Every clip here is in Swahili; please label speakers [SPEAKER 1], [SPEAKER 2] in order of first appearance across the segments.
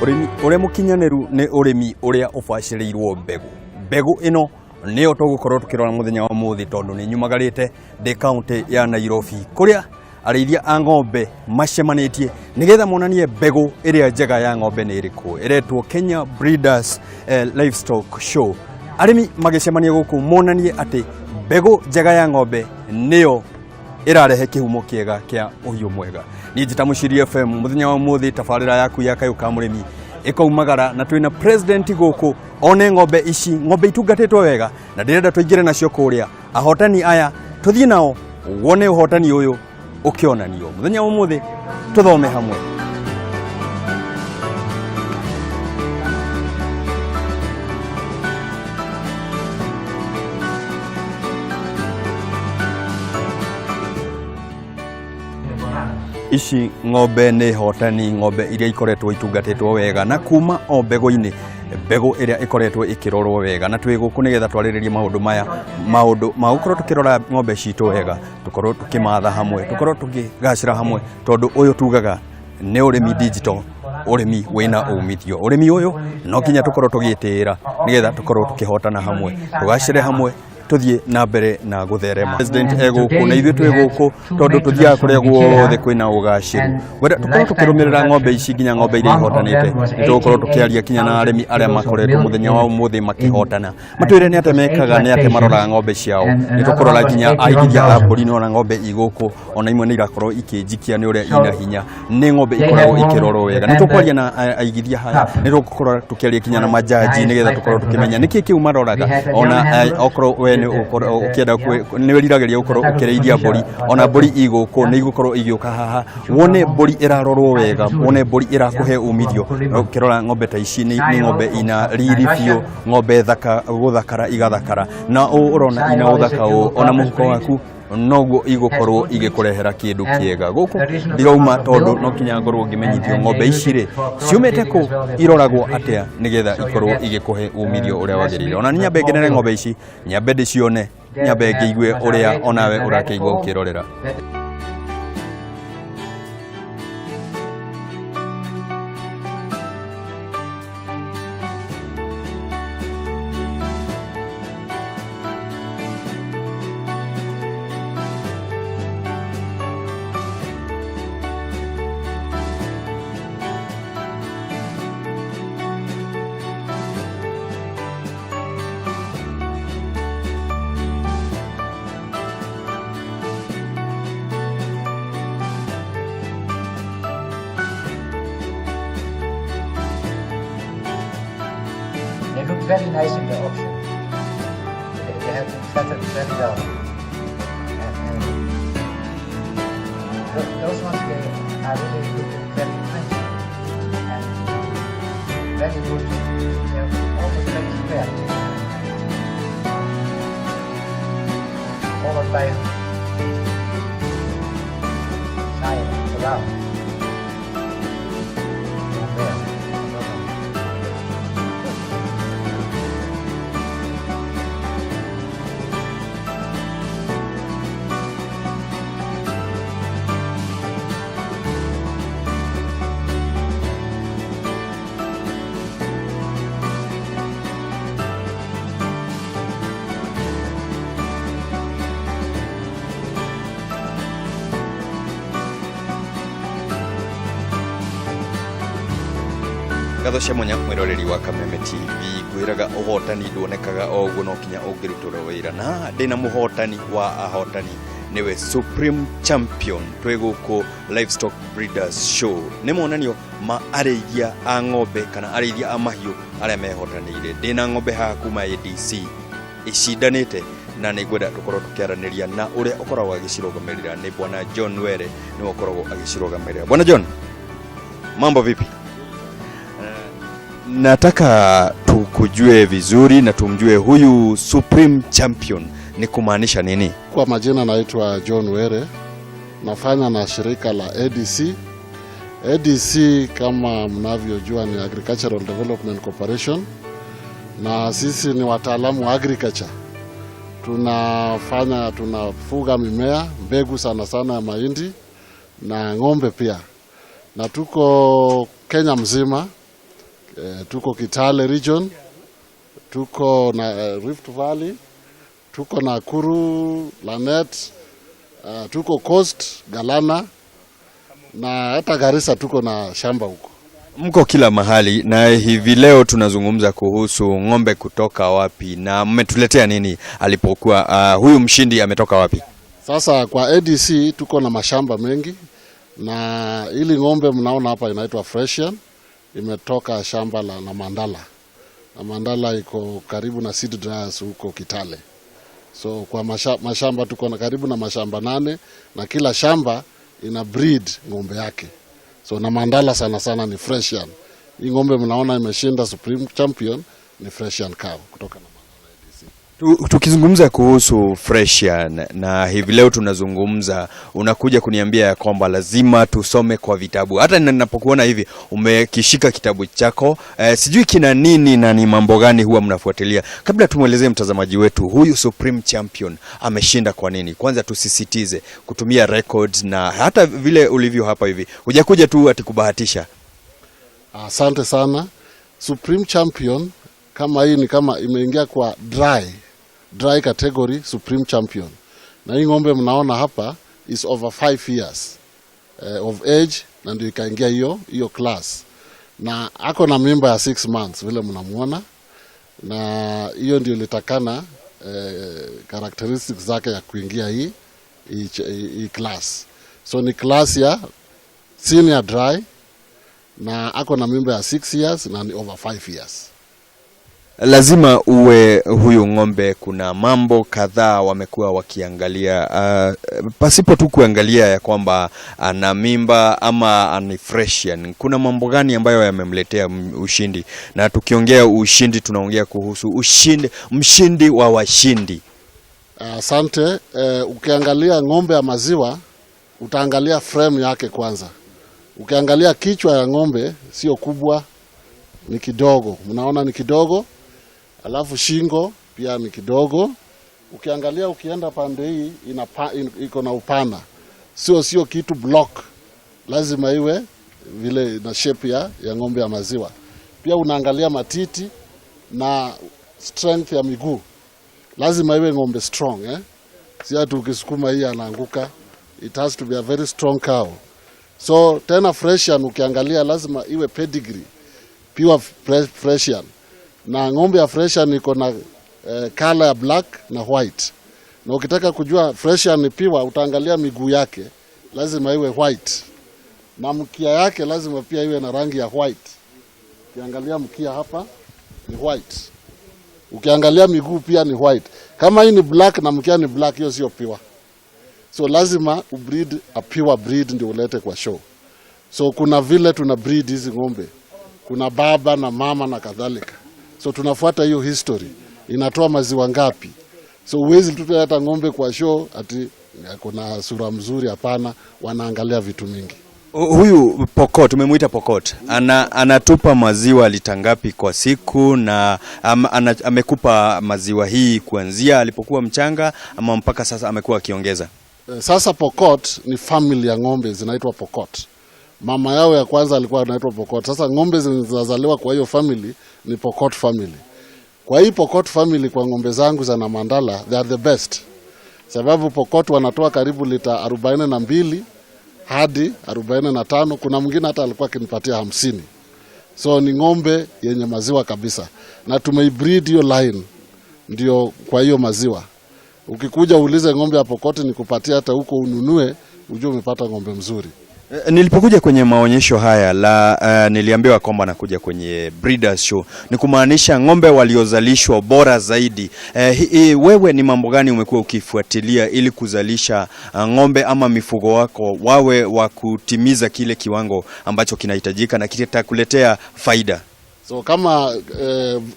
[SPEAKER 1] Ũrĩmi ũrĩa mũkinyanĩru nĩ ũrĩmi ũrĩa ũbacĩrĩirwo mbegũ. Mbegũ ĩno nĩyo tũgũkorwo tũkĩrora mũthenya wa ũmũthĩ tondũ nĩ nyumagarĩte ndĩ kaũntĩ ya Nairobi kũrĩa arĩithia a ng'ombe macemanĩtie nĩgetha monanie mbegũ ĩrĩa njega ya ng'ombe nĩ ĩrĩkũ. Ĩretwo Kenya Breeders Livestock Show. Arĩmi magĩcemania gũkũ monanie atĩ mbegũ njega ya ng'ombe nĩyo ĩrarehe kĩhumo kĩega kĩa ũhiũ mwega. Niĩ njĩta Mũciri FM mũthenya wa ũmũthĩ tabarĩra yaku ya kayũ ka mũrĩmi ĩkaumagara na twĩna president gũkũ one ng'ombe ici, ng'ombe itungatĩtwo wega na ndĩrenda tũingĩre nacio kũrĩa. Ahotani aya tũthiĩ nao wone ũhotani ũyũ ũkĩonanio mũthenya wa ũmũthĩ, tũthome hamwe. Ici ng'ombe nĩ hotani, ng'ombe iria ikoretwo itungatĩtwo wega na kuma o mbegũ-inĩ, mbegũ ĩrĩa ĩkoretwo ĩkĩrorwo wega, na twĩ gũkũ nĩgetha twarĩrĩrie maũndũ maya, maũndũ ma gũkorwo tũkĩrora ng'ombe citũ wega, tũkorwo tũkĩmatha hamwe, tũkorwo tũkĩgacĩra hamwe, tondũ ũyũ tugaga nĩ ũrĩmi digital, ũrĩmi wĩna umithio. Ũrĩmi ũyũ no nginya tũkorwo tũgĩtĩĩra nĩgetha tũkorwo tũkĩhotana hamwe, tũgacĩre hamwe, tũthiĩ na mbere na gũtherema. President e gũkũ na ithuĩ twĩ gũkũ tondũ tũthiaga kũrĩa guothe kwĩna ũgacĩru. Ngwenda tũkorwo tũkĩrũmĩrĩra ng'ombe ici nginya ng'ombe iria ihotanĩte. Nĩ tũgũkorwo tũkĩaria kinya na arĩmi arĩa makoretwo mũthenya wa ũmũthĩ makĩhotana, matwĩre nĩ atĩa mekaga, nĩ atĩa maroraga ng'ombe ciao. Nĩ tũkũrora nginya aigithia a mbũri, nĩ ng'ombe igũkũ ona imwe nĩ irakorwo ikĩnjikia nĩ ũrĩa ina hinya, nĩ ng'ombe ikoragwo ikĩrorwo wega. Nĩ tũkwaria na aigithia haya, nĩ tũgũkorwo tũkĩaria kinya na majaji nĩgetha tũkorwo tũkĩmenya nĩkĩ kĩu maroraga. Ona okorwo we nĩ ũkorwo ũkĩenda nĩ wĩriragĩria gũkorwo ũkĩrĩithia mbũri, ona mbũri igũkũ nĩ igũkorwo igĩũka haha wone mbũri ĩrarorwo wega, wone mbũri ĩrakũhe umithio. Ũkĩrora ng'ombe ta ici nĩ ng'ombe ina riri biũ, ng'ombe thaka gũthakara igathakara, na ũũ ũrona ina ũthaka ũũ ona mũhuko waku noguo igũkorwo igĩkũrehera kĩndũ kĩega. Gũkũ ndirauma tondũ no kinya ngorwo ngĩmenyithio ng'ombe ici rĩ ciumĩte kũ, iroragwo atĩa nĩgetha ikorwo igĩkũhe umithio ũrĩa wagĩrĩire. Ona nyambe ngenere ng'ombe ici, nyambe ndĩcione, nyambe ngĩigue ũrĩa onawe ũrakĩigua ũkĩrorera.
[SPEAKER 2] They look very nice in the auction. They have been fattened very well. And those ones, they are really looking very pretty and very good. They're almost very square. Followed by sire around. From there, I don't know.
[SPEAKER 1] Ngatho cia mwanya mwĩroreri wa Kameme TV, ngwĩraga ũhotani nduonekaga o ũguo, no kinya ũngĩrutĩrwo wĩra, na ndĩna mũhotani wa ahotani, nĩwe Supreme Champion. Twĩ gũkũ Livestock Breeders Show, nĩ monanio ma arĩithia a ng'ombe kana arĩithia a mahiũ arĩa mehotanĩire. Ndĩna ng'ombe haha kuma ADC icindanĩte, na nĩ ngwenda tũkorwo tũkĩaranĩria na ũrĩa ũkoragwo agĩcirũgamĩrĩra, nĩ bwana John Were, nĩwe ũkoragwo agĩcirũgamĩrĩra. Bwana John, mambo vipi? Nataka tukujue vizuri na tumjue huyu Supreme Champion ni kumaanisha nini?
[SPEAKER 3] Kwa majina naitwa John Were, nafanya na shirika la ADC. ADC kama mnavyojua ni Agricultural Development Corporation, na sisi ni wataalamu wa agriculture. Tunafanya, tunafuga mimea, mbegu sana sana ya mahindi na ng'ombe pia, na tuko Kenya mzima. Tuko Kitale region, tuko na Rift Valley, tuko Nakuru, Lanet, tuko Coast, Galana na hata Garissa tuko na shamba huko.
[SPEAKER 1] Mko kila mahali, na hivi leo tunazungumza kuhusu ng'ombe kutoka wapi na mmetuletea nini alipokuwa huyu mshindi ametoka wapi?
[SPEAKER 3] Sasa kwa ADC tuko na mashamba mengi, na ili ng'ombe mnaona hapa inaitwa Freshian, imetoka shamba la Namandala. Namandala iko karibu na Seed Dryers huko Kitale. So kwa mashamba tuko na karibu na mashamba 8 na kila shamba ina breed ng'ombe yake. So Namandala sana sana ni Freshian. Hii ng'ombe mnaona imeshinda Supreme Champion ni Freshian cow kutoka Namandala ADC.
[SPEAKER 1] Tukizungumza kuhusu Freshian na hivi leo tunazungumza, unakuja kuniambia ya kwamba lazima tusome kwa vitabu. Hata ninapokuona hivi umekishika kitabu chako, sijui kina nini na ni mambo gani huwa mnafuatilia. Kabla tumwelezee mtazamaji wetu huyu Supreme Champion ameshinda kwa nini, kwanza tusisitize kutumia records na hata vile ulivyo hapa hivi, hujakuja tu ati kubahatisha.
[SPEAKER 3] Asante sana. Supreme Champion kama hii ni kama imeingia kwa dry category Supreme Champion. Na hii ng'ombe mnaona hapa is over 5 years of age na ndio ikaingia hiyo class. Na ako na mimba ya 6 months vile mnamuona, na hiyo ndio ilitakana characteristics zake ya kuingia hii class. So ni class ya senior dry na ako na mimba ya 6 years na ni over 5 years.
[SPEAKER 1] Lazima uwe huyu ng'ombe, kuna mambo kadhaa wamekuwa wakiangalia, pasipo tu kuangalia ya kwamba ana mimba ama ni Freshian. Kuna mambo gani ambayo yamemletea ushindi? Na tukiongea ushindi tunaongea kuhusu ushindi, mshindi wa washindi.
[SPEAKER 3] Asante. Ukiangalia ng'ombe ya maziwa utaangalia frame yake kwanza. Ukiangalia kichwa ya ng'ombe sio kubwa, ni kidogo. Mnaona ni kidogo. Alafu shingo pia ni kidogo. Ukiangalia ukienda pande hii iko na upana. Sio kitu block. Lazima iwe vile na shape ya ng'ombe ya maziwa. Pia unaangalia matiti na strength ya miguu. Lazima iwe ng'ombe strong, eh? Si ati ukisukuma hii anaanguka. It has to be a very strong cow. So tena Freshian ukiangalia lazima iwe pedigree, pure Freshian. Na ng'ombe ya Freshian iko na color ya black na white. Na ukitaka kujua Freshian ni pure utaangalia miguu yake, lazima iwe white. Na mkia yake lazima pia iwe na rangi ya white. Ukiangalia mkia hapa ni white. Ukiangalia miguu pia ni white. Kama hii ni black na mkia ni black, hiyo sio pure. So lazima ubreed a pure breed ndio ulete kwa show. So kuna vile tuna breed hizi ng'ombe. Kuna baba na mama na kadhalika. So tunafuata hiyo history. Inatoa maziwa ngapi? So huwezi tu hata ng'ombe kwa show ati kuna sura mzuri, hapana, wanaangalia vitu mingi.
[SPEAKER 1] Huyu Pokot, umemuita Pokot, anatupa maziwa lita ngapi kwa siku na amekupa maziwa hii kuanzia alipokuwa mchanga ama mpaka sasa amekuwa akiongeza?
[SPEAKER 3] Sasa Pokot ni family ya ng'ombe zinaitwa Pokot. Mama yao ya kwanza alikuwa anaitwa Pokot. Sasa ng'ombe zinazaliwa kwa hiyo family ni Pokot family. Kwa hii Pokot family, kwa ng'ombe zangu za Namandala, they are the best. Sababu Pokot wanatoa karibu lita 42 hadi 45. Kuna mwingine hata alikuwa akinipatia 50. So ni ng'ombe yenye maziwa kabisa. Na tumeibreed hiyo line ndio kwa hiyo maziwa. Ukikuja uulize ng'ombe ya Pokot nikupatie hata huko ununue, ujue umepata ng'ombe mzuri.
[SPEAKER 1] Nilipokuja kwenye maonyesho haya niliambiwa kwamba nakuja kwenye breeders show, ni kumaanisha ng'ombe waliozalishwa bora zaidi. Wewe ni mambo gani umekuwa ukifuatilia ili kuzalisha ng'ombe ama mifugo wako wawe wa kutimiza kile kiwango ambacho kinahitajika na kitakuletea faida?
[SPEAKER 3] So kama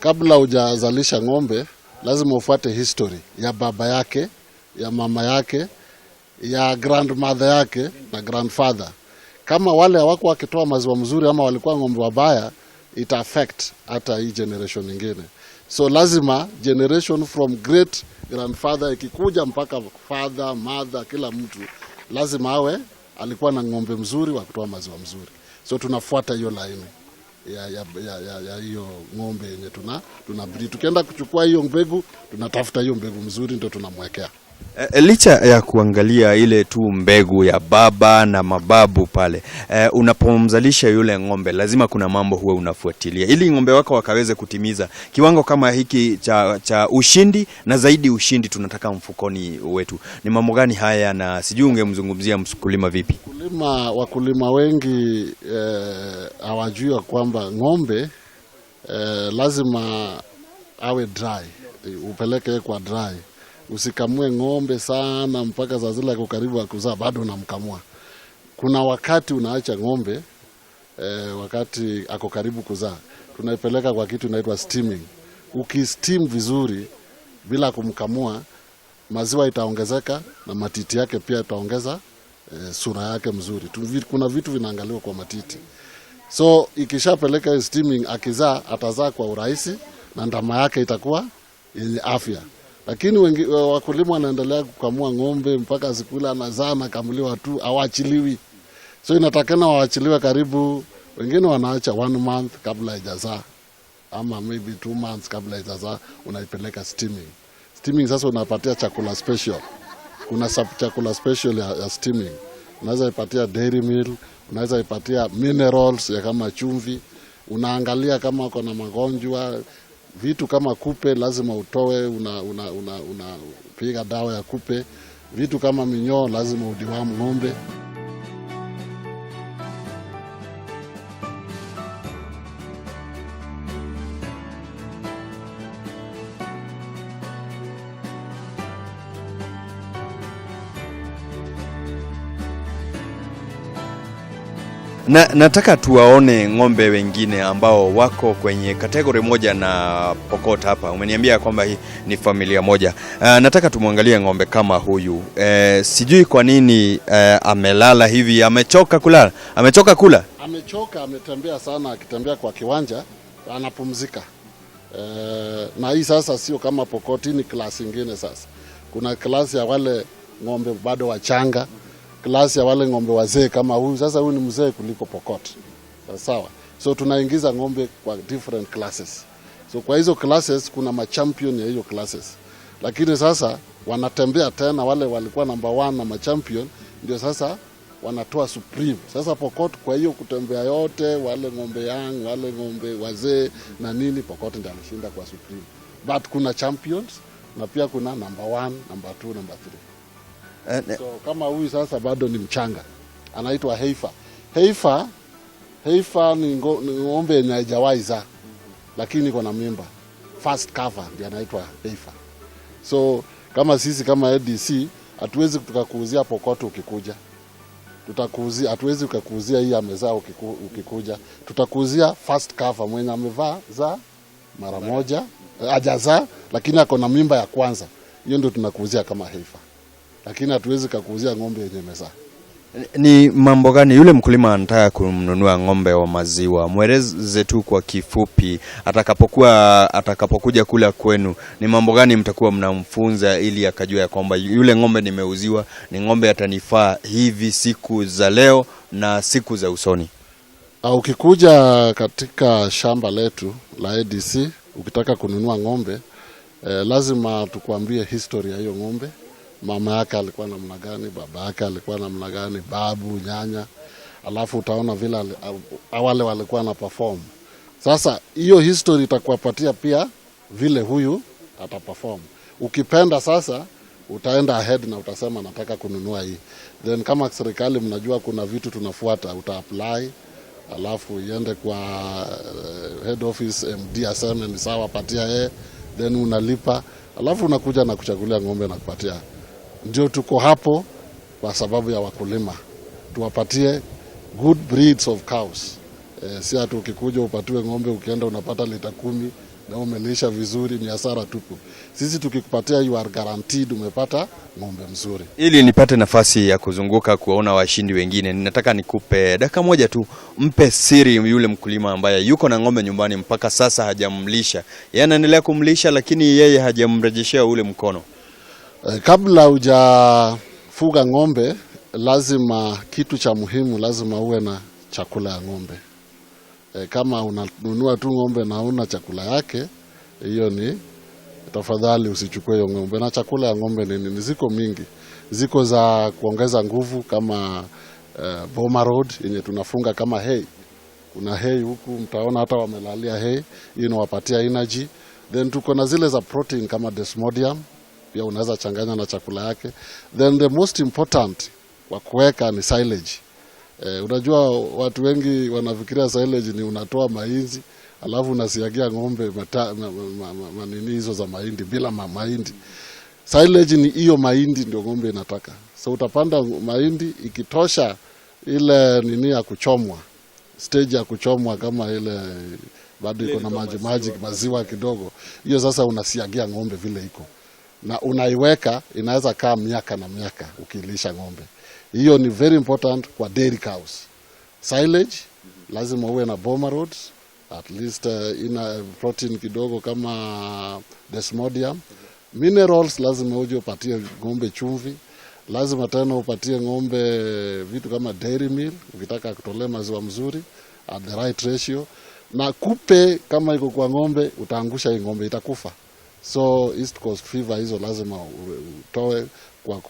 [SPEAKER 3] kabla hujazalisha ng'ombe lazima ufuate history ya baba yake, ya mama yake, ya grandmother yake na grandfather. Kama wale hawako wakitoa maziwa mzuri ama walikuwa ng'ombe wabaya, ita affect hata hii generation nyingine. So lazima generation from great grandfather ikikuja mpaka father, mother, kila mtu lazima awe alikuwa na ng'ombe mzuri wa kutoa maziwa mzuri. So tunafuata hiyo line. ya hiyo ng'ombe yenye tuna breed. Tukienda kuchukua hiyo mbegu, tunatafuta hiyo mbegu mzuri ndio tunamwekea.
[SPEAKER 1] Licha ya kuangalia ile tu mbegu ya baba na mababu pale, unapomzalisha yule ng'ombe lazima kuna mambo huwa unafuatilia ili ng'ombe wako wakaweze kutimiza kiwango kama hiki cha ushindi, na zaidi ushindi tunataka mfukoni wetu. Ni mambo gani haya, na sijui ungemzungumzia mkulima vipi?
[SPEAKER 3] Wakulima wengi hawajui kwamba ng'ombe lazima awe dry, upeleke kwa dry. Usikamue ng'ombe sana mpaka saa zile ako karibu kuzaa bado unamkamua. Kuna wakati unaacha ng'ombe wakati ako karibu kuzaa, tunaipeleka kwa kitu inaitwa steaming. Ukisteam vizuri bila kumkamua, maziwa itaongezeka na matiti yake pia itaongeza sura yake mzuri. Kuna vitu vinaangaliwa kwa matiti. So ikishapeleka steaming, akizaa atazaa kwa urahisi na ndama yake itakuwa yenye afya. Lakini wengi wakulima wanaendelea kukamua ng'ombe mpaka siku ile anazaa, anakamuliwa tu, hawaachiliwi. So inatakana waachiliwe karibu, wengine wanaacha 1 month kabla haijazaa ama maybe 2 months kabla haijazaa, unaipeleka steaming. Steaming sasa unapatia chakula special. Kuna chakula special ya steaming. Unaweza ipatia dairy meal, unaweza ipatia minerals ya kama chumvi. Unaangalia kama uko na magonjwa, vitu kama kupe lazima utoe, unapiga dawa ya kupe. Vitu kama minyoo lazima udiwamu ng'ombe.
[SPEAKER 1] Na nataka tuwaone ng'ombe wengine ambao wako kwenye kategori moja na Pokot hapa. Umeniambia kwamba hii ni familia moja. Nataka tumwangalie ng'ombe kama huyu. Sijui kwa nini amelala hivi, amechoka kulala. Amechoka kula.
[SPEAKER 3] Amechoka, ametembea sana, akitembea kwa kiwanja anapumzika. Na hii sasa sio kama Pokot, ni klasi ingine sasa. Kuna klasi ya wale ng'ombe bado wachanga, klasi ya wale ng'ombe wazee kama huyu. Sasa huyu ni mzee kuliko Pokot. Sawa. So tunaingiza ng'ombe kwa different classes. So kwa hizo classes kuna machampion ya hiyo classes. Lakini sasa wanatembea tena, wale walikuwa number 1 na machampion ndio sasa wanatoa supreme. Sasa Pokot kwa hiyo kutembea yote, wale ng'ombe young, wale ng'ombe wazee na nini, Pokot ndio alishinda kwa supreme. But kuna champions na pia kuna number 1, number 2, number 3. So kama huyu sasa bado ni mchanga, anaitwa Heifer. Heifer ni ng'ombe yenye haijawahi zaa, lakini iko na mimba. First cover ndiye anaitwa Heifer. So kama sisi kama ADC hatuwezi tukakuuzia Pokot ukikuja. Tutakuuzia, hatuwezi tukakuuzia hii amezaa ukikuja. Tutakuuzia first cover mwenye amevaa za mara moja, hajazaa lakini ako na mimba ya kwanza. Hiyo ndio tunakuuzia kama Heifer. Lakini hatuwezi kukuuzia ng'ombe yenye imezaa.
[SPEAKER 1] Ni mambo gani yule mkulima anataka kumnunua ng'ombe wa maziwa? Mweleze tu kwa kifupi, atakapokuja kula kwenu, ni mambo gani mtakuwa mnamfunza ili akajua ya kwamba yule ng'ombe nimeuziwa ni ng'ombe atanifaa hivi siku za leo na siku za usoni?
[SPEAKER 3] Ukikuja katika shamba letu la ADC ukitaka kununua ng'ombe, lazima tukuambie history ya hiyo ng'ombe. Mama yake alikuwa namna gani, baba yake alikuwa namna gani, babu, nyanya. Alafu utaona vile wale walikuwa na perform. Sasa hiyo history itakupatia pia vile huyu ataperform. Ukipenda sasa utaenda ahead na utasema nataka kununua hii. Then kama serikali mnajua kuna vitu tunafuata, uta apply alafu iende kwa head office, MD aseme ni sawa, patia yeye, then unalipa, alafu unakuja na kuchagulia ng'ombe na kupatia. Ndio tuko hapo kwa sababu ya wakulima, tuwapatie good breeds of cows. Si ati ukikuja upatiwe ng'ombe ukienda unapata lita 10 na umelisha vizuri, ni hasara tupu. Sisi tukikupatia you are guaranteed umepata ng'ombe mzuri.
[SPEAKER 1] Ili nipate nafasi ya kuzunguka kuwaona washindi wengine, ninataka nikupe dakika moja tu, mpe siri yule mkulima ambaye yuko na ng'ombe nyumbani mpaka sasa hajamlisha. Yeye anaendelea kumlisha lakini yeye hajamrejeshea ule mkono.
[SPEAKER 3] Kabla hujafuga ng'ombe, lazima kitu cha muhimu, lazima uwe na chakula ya ng'ombe. Kama unanunua tu ng'ombe na una chakula yake, hiyo ni tafadhali usichukue hiyo ng'ombe. Na chakula ya ng'ombe ni nini? Ziko mingi, ziko za kuongeza nguvu kama Boma Road yenye tunafunga kama hay. Kuna hay huku mtaona hata wamelalia hay, hiyo inawapatia energy. Then tuko na zile za protein kama desmodium, pia unaweza changanya na chakula yake. Then the most important wa kuweka ni silage. Unajua watu wengi wanafikiria silage ni unatoa mahindi alafu unasiagia ng'ombe manini hizo za mahindi bila mahindi. Silage ni hiyo mahindi ndio ng'ombe inataka. So utapanda mahindi ikitosha ile nini ya kuchomwa, stage ya kuchomwa kama ile bado iko na maji maji maziwa kidogo, hiyo sasa unasiagia ng'ombe vile iko na unaiweka, inaweza kaa miaka na miaka ukilisha ng'ombe. Hiyo ni very important kwa dairy cows. Silage lazima uwe na boma rods at least ina protein kidogo kama desmodium. Minerals lazima uje upatie ng'ombe chumvi, lazima tena upatie ng'ombe vitu kama dairy meal ukitaka kutolea maziwa mzuri at the right ratio, na kupe kama iko kwa ng'ombe utaangusha hii ng'ombe itakufa. So East Coast fever hizo lazima utoe kwa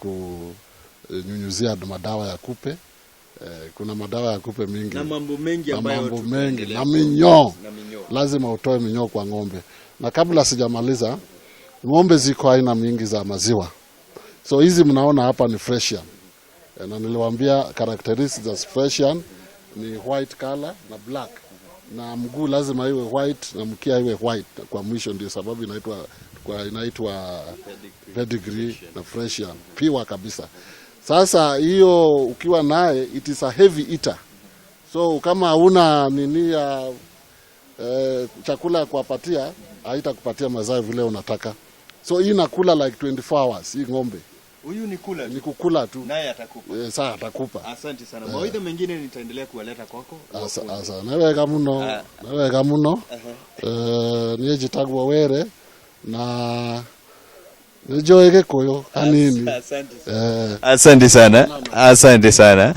[SPEAKER 3] kunyunyuzia madawa ya kupe. Kuna madawa ya kupe mingi
[SPEAKER 1] Na mambo mengi
[SPEAKER 3] na
[SPEAKER 1] ambayo
[SPEAKER 3] mambo mengi
[SPEAKER 1] tutaendelea
[SPEAKER 3] na minyoo
[SPEAKER 1] na minyoo.
[SPEAKER 3] lazima utoe minyoo kwa ng'ombe. Na kabla sijamaliza, ng'ombe ziko aina mingi za maziwa. So hizi mnaona hapa ni Fresian. Na niliwaambia characteristics za Fresian ni white color na black, na mguu lazima iwe white na mkia iwe white kwa mwisho, ndio sababu inaitwa pedigree na Fresian pure kabisa. Sasa hiyo ukiwa naye, it is a heavy eater, so kama hauna nini ya chakula ya kuwapatia, haitakupatia mazao vile unataka. So hii nakula like 24 hours hii ng'ombe.
[SPEAKER 1] Huyu ni kula
[SPEAKER 3] Ni kukula tu.
[SPEAKER 1] Naye atakupa.
[SPEAKER 3] Saa atakupa.
[SPEAKER 1] Asante sana. Mawaidha mengine nitaendelea kuwaleta kwako.
[SPEAKER 3] Asa, asa nĩwega mũno, nĩwega mũno. Niĩ njĩtagwo Were na nĩnjũĩ Gĩkũyũ hanini.
[SPEAKER 1] Asante sana. Asante sana, asante sana.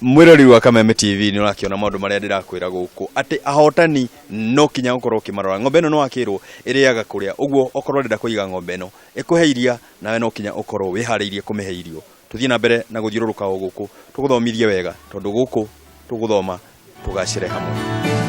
[SPEAKER 1] Mwirori wa Kameme TV, nĩ ũrakĩona maũndũ marĩa ndĩrakwĩra gũkũ atĩ ahotani no kinya ũkorwo ũkĩmarora. Ng'ombe ĩno nĩ wakĩrwo ĩrĩaga kũrĩa ũguo, okorwo ũrenda kũiga ng'ombe ĩno ĩkũhe iria, nawe no kinya ũkorwo wĩharĩirie kũmĩhe irio. Tũthiĩ na mbere na gũthiũrũrũka o gũkũ tũgũthomithie wega, tondũ gũkũ tũgũthoma tũgacĩre hamwe.